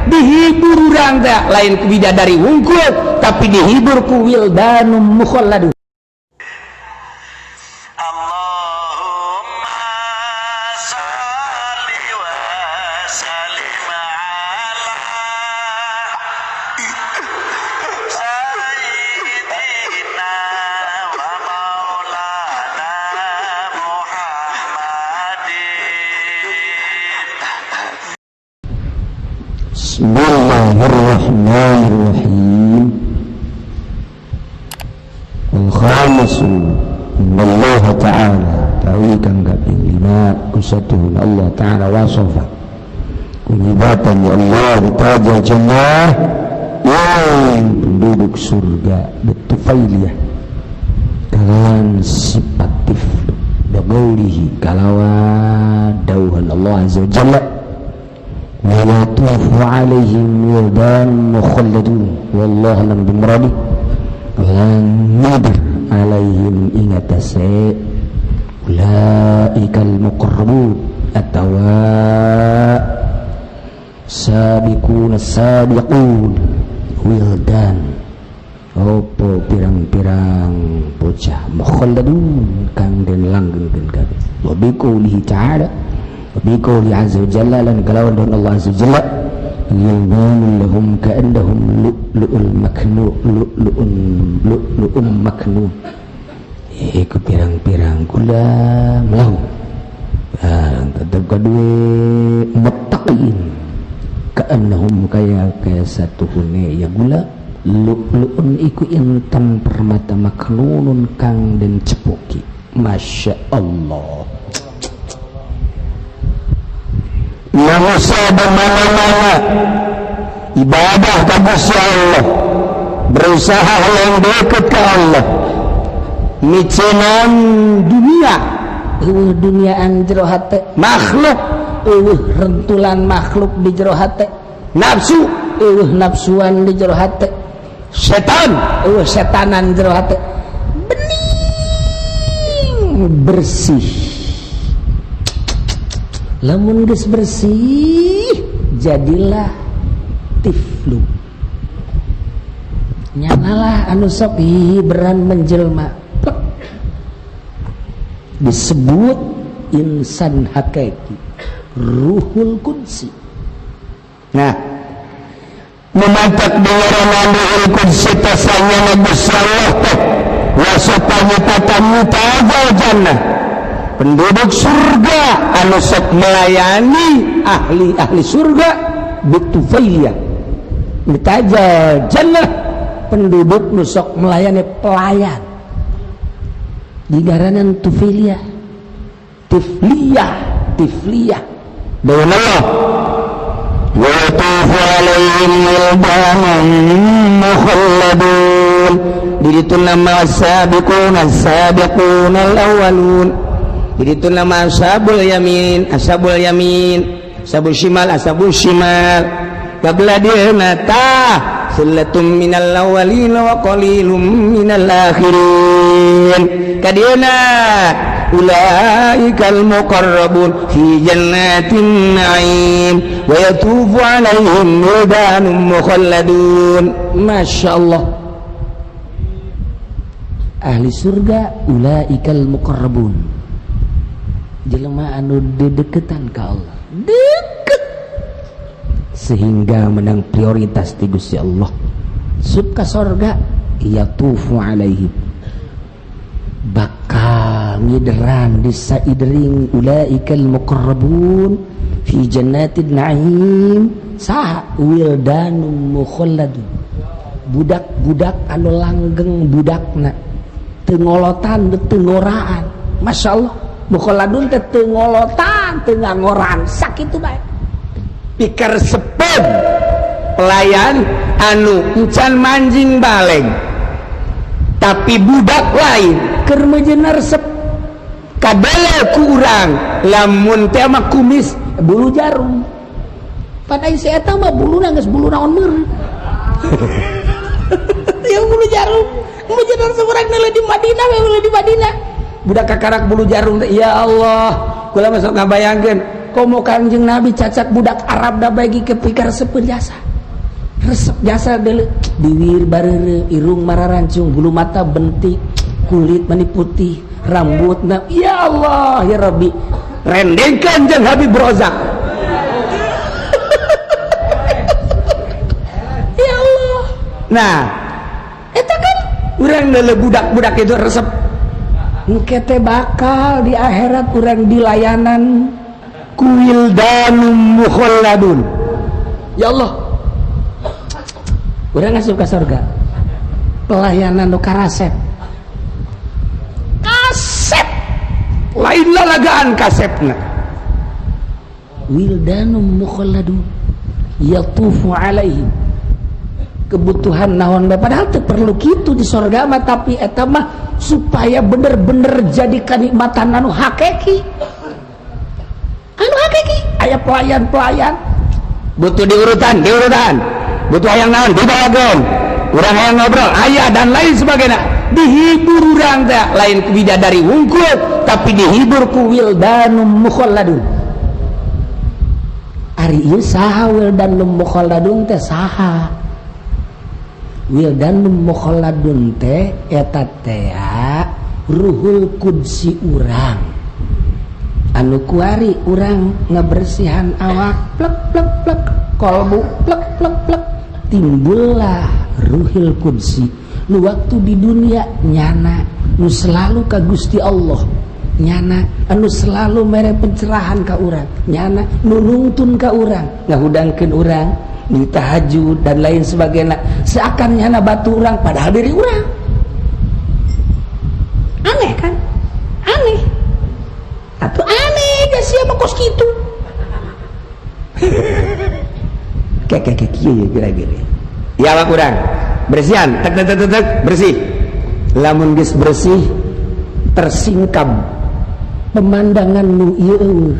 Dihibur urang teh lain ku bidadari wungkul, tapi dihibur ku wildanum mukhalladun. اللهم صل وسلم على سيدنا ومولانا محمد. بسم الله الرحمن الرحيم. الخامس أن الله تعالى tawi kang kaping lima kusatuhun Allah Ta'ala wasofa kunyibatan ya Allah tajal jannah yang penduduk surga bitufailiyah kalawan sifat tiflu, biqaulihi kalawan dauhan Allah Azza wa Jalla, wa yatufu alaihim wildan mukhalladun wallahu a'lam bimuradi, lan nadir alaihim ingatase ulaikal muqarrabun atawa sabiqun sabiqun wildan opo pirang-pirang bocah mukhalladun kang den langgengkeun kabeh. Wa biqaulihi ta'ala wa biqauli azza wa jalla lan kalawan dan Allah azza wa jalla, yilmanun lahum ka'annahum lu'lu'ul maknu lu'lu'un lu'lu'um maknun, iku pirang-pirang gulam lahu. Ah, tetep kadue muttaqin, ka'annahum kaya kaya satu hune ya gula lu'lu'un iku intan permata maknunun kang den cepuki. Masya Allah. Manusia mana-mana ibadah ka Gusti Allah, berusaha yang dekat ke Allah, micenan dunia. Eueuh duniaan jero hate. Makhluk. Eueuh rentulan makhluk di jero hate. Nafsu. Eueuh nafsuan di jero hate. Setan. Eueuh setanan jero hate, bening bersih. Lamun geus bersih jadilah tiflu, nyanalah anu sok hiberan menjelma. Plek. Disebut insan hakiki, ruhul qudsi. Nah, mematak dengaran ruhul qudsi tasanya Gusti Allah teh wasopanya tatamu tajal jannah, penduduk surga anu sok melayani ahli-ahli surga bitufailiyah mitajal jannah, penduduk nu sok melayani, pelayan digaranan tufiliyah, tifliyah, tifliyah. Dengan Allah wa yatufu alaihim wildanun mukhalladun, di ditu nama sabiqun as-sabiqun al-awwalun, di ditu nama ashabul yamin, ashabul yamin, ashabul shimal, ashabul shimal, qabla dieuna tah sullatum minal awwalin wa qalilum minal akhirin, kadieuna ulaikal muqarrabun fi jannatin na'im wa yatufu alaihim wildanun mukhalladun. Masya Allah, ahli surga ulaikal muqarrabun, jelema anu dedeketan ka Allah, deket sehingga menang prioritas di Gusti Allah sub ka sorga. Yatufu alaihim bakal ngideran di saidering ulaikal muqarrabun fi jannatin na'im saha wildanum mukhalladun, budak-budak anu langgeng budakna, teu ngolotan, teu ngoraan. Masya Allah, mukhalladun teh teu ngolotan, teu ngoraan, sakitu bae. Pikir seped pelayan anu encan manjing baleng tapi budak lain. Keur mejeuna resep. Kabela kurang lamun teh mah kumis. Bulu jarum pada si eta mah buluna geus bulu naon meureun ya, bulu jarum mejeuna resep. Urang nilai di Madinah we, di Madinah budak kakarak bulu jarum teh. Ya Allah, kula masuk ngabayangkeun. Komo Kangjeng Nabi cacak budak Arab da bagi kepikar resep jasa. Resep jasa deuleu biwir bareureuh, irung mararancung, bulu mata bentik, kulit mani putih, rambutna ya Allah ya Rabbi. Rendengkeun jeung Habib Rozak. Ya Allah. Nah, eta kan urang deuleu budak-budak itu resep. Engke teh bakal di akhirat urang dilayanan kuildanum mukhalladun. Ya Allah. Urang asup ka surga. Pelayanan nu karasep. Kasep. Lain lalagaan kasepna. Wildanum mukhalladun yatufu alaihim. Kebutuhan naon bae padahal teu perlu kitu di surga mah, tapi eta mah supaya bener-bener jadi kenikmatan anu hakiki. Anu hakiki aya pelayan-pelayan butuh diurutan, diurutan. Butuh hayang naon dibawakeun. Urang hayang ngobrol aya dan lain sebagainya. Dihibur urang teh lain ku bidadari wungkul tapi dihibur ku wildanum mukhalladun. Ari ieu saha wildanum mukhalladun teh saha? Wildanum mukhalladun teh eta teh ruhul qudsi urang anu kuari urang ngebersihan awak plek plek plek kolbu plek plek plek timbullah ruhul qudsi nu waktu di dunia nyana nu selalu ka Gusti Allah nyana anu selalu mere pencerahan ka urang nyana nu nungtun ka urang ngahudangkeun urang di tahajud dan lain sebagainya seakan nyana batu urang padahal diri urang aneh kan aneh atau aneh gak siapa kos gitu kayak kieu ya kira-kira ya awak urang bersihan tek tek tek tek bersih lamun geus bersih tersingkap pemandangan nu ieu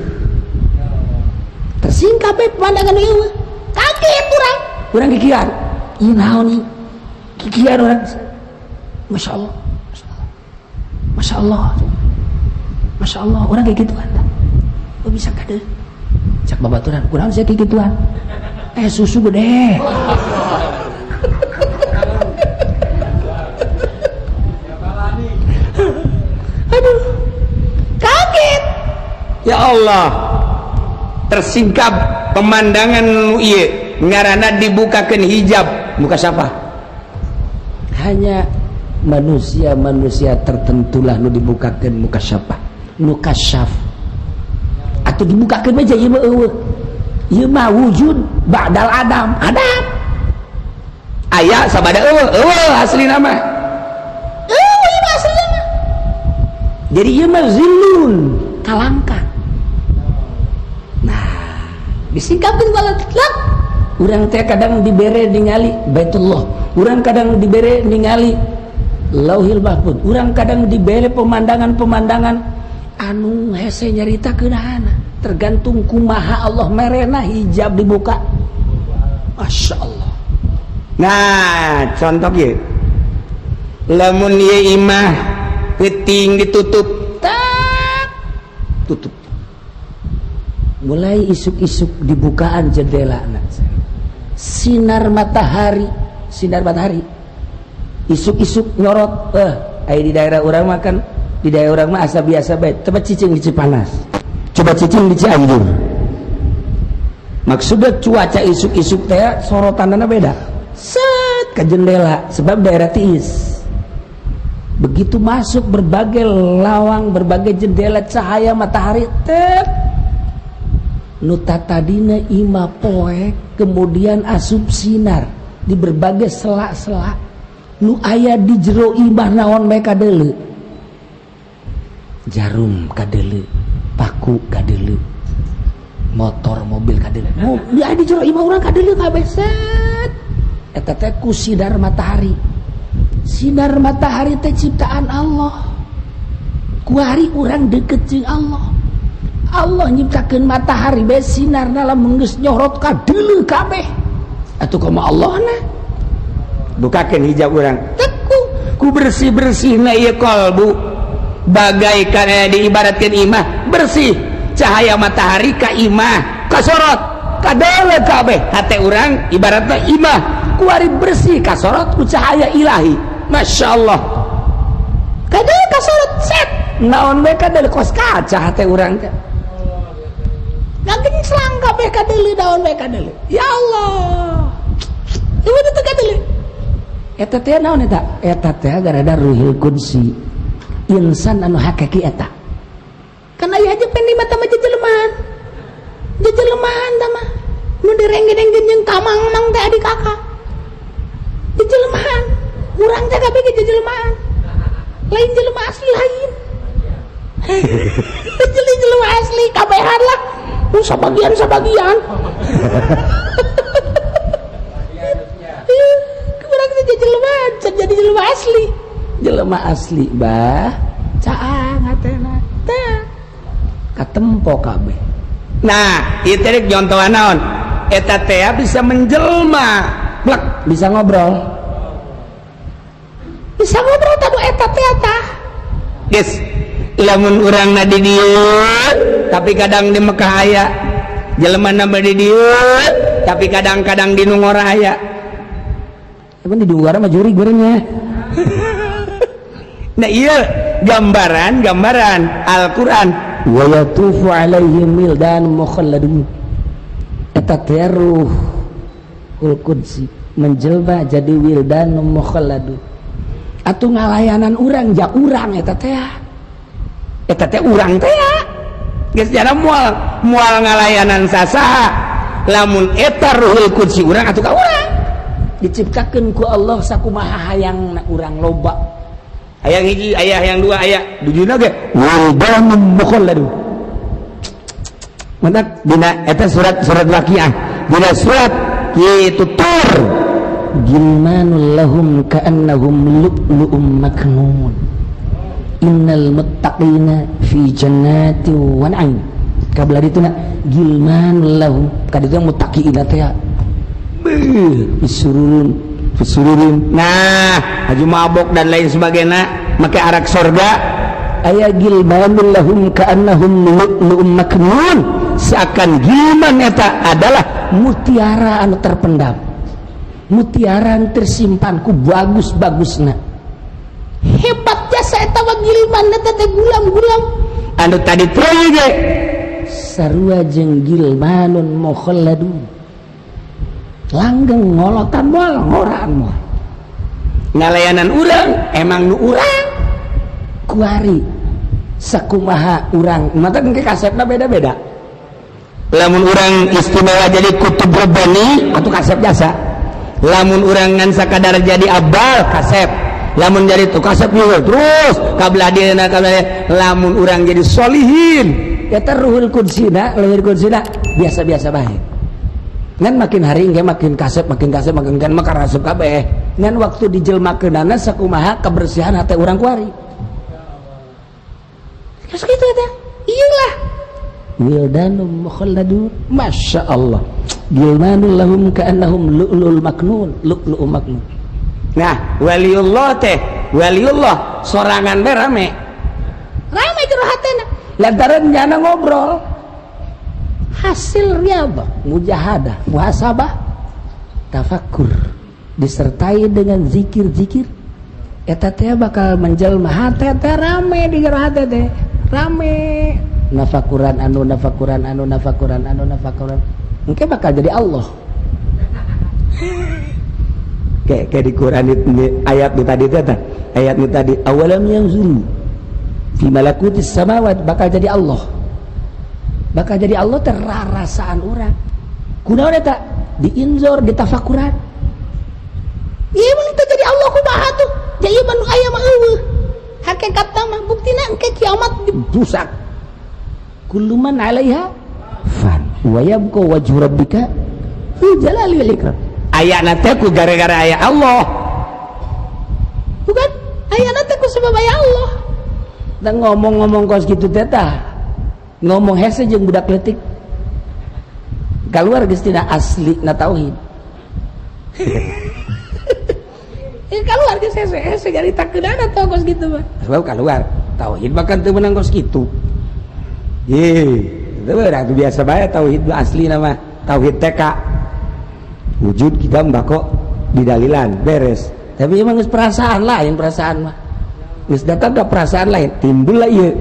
tersingkap pemandangan nu ieu kaget urang urang kikian ieu naon ieu kikian urang Masya Allah Masya Allah Masya Allah urang kayak gituan oh bisa kade cak babaturan kurang saya kayak gituan susu gede. Aduh kaget ya Allah tersingkap pemandangan nu ieu ngaranna dibukakeun hijab muka siapa hanya manusia-manusia tertentulah nu dibukakeun muka siapa nu kasyaf atau dibukakeun aja ieu mah eueuh ieu mah wujud ba'dal adam adam aya sabada eueuh eueuh asli nama eueuh ieu mah asli nama jadi ieu mah zillun kalangkang. Nah disingkapkeun balat lah urang teh kadang dibere ningali Baitullah, urang kadang dibere ningali Lauhil Mahfud, urang kadang dibere pemandangan-pemandangan anu hese nyaritakeunana tergantung kumaha Allah merena hijab dibuka. Masya Allah. Nah contoh ieu lamun ieu imah peuting ditutup tak tutup mulai isuk-isuk dibukaan jendela sinar matahari isuk-isuk nyorot aya di daerah urang mah kan di daerah urang mah asa biasa bae coba cicing di Cipanas coba cicing di Cianjur maksudnya cuaca isuk-isuk teh sorotanana beda set ke jendela sebab daerah tiis begitu masuk berbagai lawang berbagai jendela cahaya matahari tek nu tadina imah poek kemudian asup sinar di berbagai sela-sela nu aya di jero imah naon bae kadeuleu jarum kadeuleu paku kadeuleu motor mobil kadeuleu aya di jero imah urang kadeuleu kabeh set eta teh ku sinar matahari sinar matahari teh ciptaan Allah kuari urang deket jeung Allah Allah nyiptakeun matahari bae sinarna lamun geus nyorot kadeuleu kabeh atuh kumaha Allah na bukakeun hijab urang teku ku bersih-bersihna ieu qalbu bagaikan diibaratkeun imah bersih Cahaya matahari ka imah kasorot kadeuleu kabeh. Hate urang ibaratna imah kuari bersih, kasorot ku cahaya ilahi. Masya Allah, kadeuleu, kasorot set naon we kadeuleu, kos kaca hate urang teh ngagenclang kabeh, kadeuleu naon we kadeuleu. Ya Allah, ieu teh kadeuleu. Eta teh naon eta? Eta teh gara-gara Ruhul Qudsi insan anu hakiki eta. Kan aya aja pendi mata mah jejelemahan, jejelemahan tah mah nu direngge-rengge jeung kamang-mang teh adik kakak jejelemahan. Urang teh kabeh ge jejelemahan, lain jelema asli, lain jadi jelema asli kabehan lah. Nu sabagian sabagian. Kurang teh jelema can jadi jelema asli. Jelema asli bah caang hatena tah katempo kabeh. Nah, ieu teh contohan naon eta teh bisa menjelma plek. Bisa ngobrol, bisa ngobrol tadu eta teh tah. Geus lamun urang na di dieu tapi kadang di Mekah aya, jelema na di dieu tapi kadang-kadang di Nungora aya. Emang di Nungora mah jurig gorengnya. Nah, iya gambaran gambaran Al-Quran. Wa yatufu alaihim wildan mukhalladun. Eta teh Ruhul Qudsi menjelma jadi wildan mukhalladun. Atuh ngalayanan urang ja urang eta teh. Eta teh urang teh geus jana moal moal ngalayanan sasaha lamun eta Ruhul Qudsi urang atuh ka urang. Diciptakeun ku Allah sakumaha hayang urang loba. Hayang hiji aya, hayang dua aya, dujuna ge wildan mukhalladun. Mantak dina eta surat surat Waqiah, dina surat kitu tur. Gilmanul lahum ka'annahum lu'lu'um maknun. Innal muttaqina fi jannati wa na'im. Kabla dituna gilmanul lahum kaditu muttaqina teh beuh bisururin bisururin. Nah, haju mabok dan lain sebagainya make arak sorga. Aya gilmanul lahum ka'annahum lu'lu'um maknun, seakan gilman eta adalah mutiara anu terpendam, mutiara anu tersimpan ku bagus-bagusna. Hebat jasa eta mah gilman eta teh gulam-gulam anu tadi teh ge sarua jeung gilmanun mukhalladun, langgeng ngolotan moal ngoraan moal. Ngalayanan urang emang nu urang kuari sakumaha urang mata engke kasepna beda-beda. Lamun urang istimewa jadi kutub rabbani atau kasep jasa, lamun urang ngan sakadar jadi abdal kasep, lamun jadi tuh kasep juga terus kablah dieuna kablah. Lamun urang jadi solihin eta Ruhul Qudsina, Ruhul Qudsina biasa-biasa bae. Ngan makin hari engke makin kasep, makin kasep, makin kan maka resep kabeh. Ngan waktu dijelmakeunana sakumaha kebersihan hati urang kuari. Geus kitu eta iyalah wildanum mukhalladun. Masya Allah, gilmanul lahum ka'annahum lu'lu'ul maknun, lu'lu'ul maknun. Nah, waliullah teh waliullah sorangan be rame rame jero hatena lantaran nyana ngobrol hasil riyadhah, mujahadah, muhasabah, tafakur disertai dengan zikir-zikir eta teh bakal menjelma hate teh rame di jero hate teh rame nafakuran anu nafakuran anu nafakuran anu nafakuran engke bakal jadi Allah. Kayak di Quran itu, ayat nu tadi teh, ayat nu tadi awalam yanzuru fi malakutis samawat, bakal jadi Allah, bakal jadi Allah terarasaan urang kunaon eta diinzor ditafakuran. Ieu mun teu jadi Allah kumaha tuh? Jadi mah nu aya mah eueuh hakikatna mah, buktina engke kiamat rusak. Kullu man 'alaiha fan wa yabqa wajhu rabbika dzul jalali wal ikram. Ayana teh ku gara-gara aya Allah, bukan ayana teh ku sebab aya Allah. Dan ngomong-ngomong kos kitu teh tah ngomong hese jeung budak leutik keluar geus tina asli na tauhid. Keluar geus hese hese jadi takeunana tah kos kitu mah. Sebab keluar tauhid bahkan teu meunang kos kitu. Ye. Itu biasa bae tauhid asli nama tauhid TK. Wujud kita mbako didalilan beres. Tapi emang geus perasaan lain, perasaan mah. Geus datang ke perasaan lain, timbul lah ieu.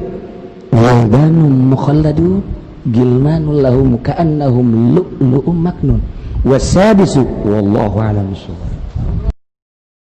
Wildanun mukhalladun gilmanul lahum ka'annahum lu'lu'um maknun. Wasadisu wallahu a'lam bissawab.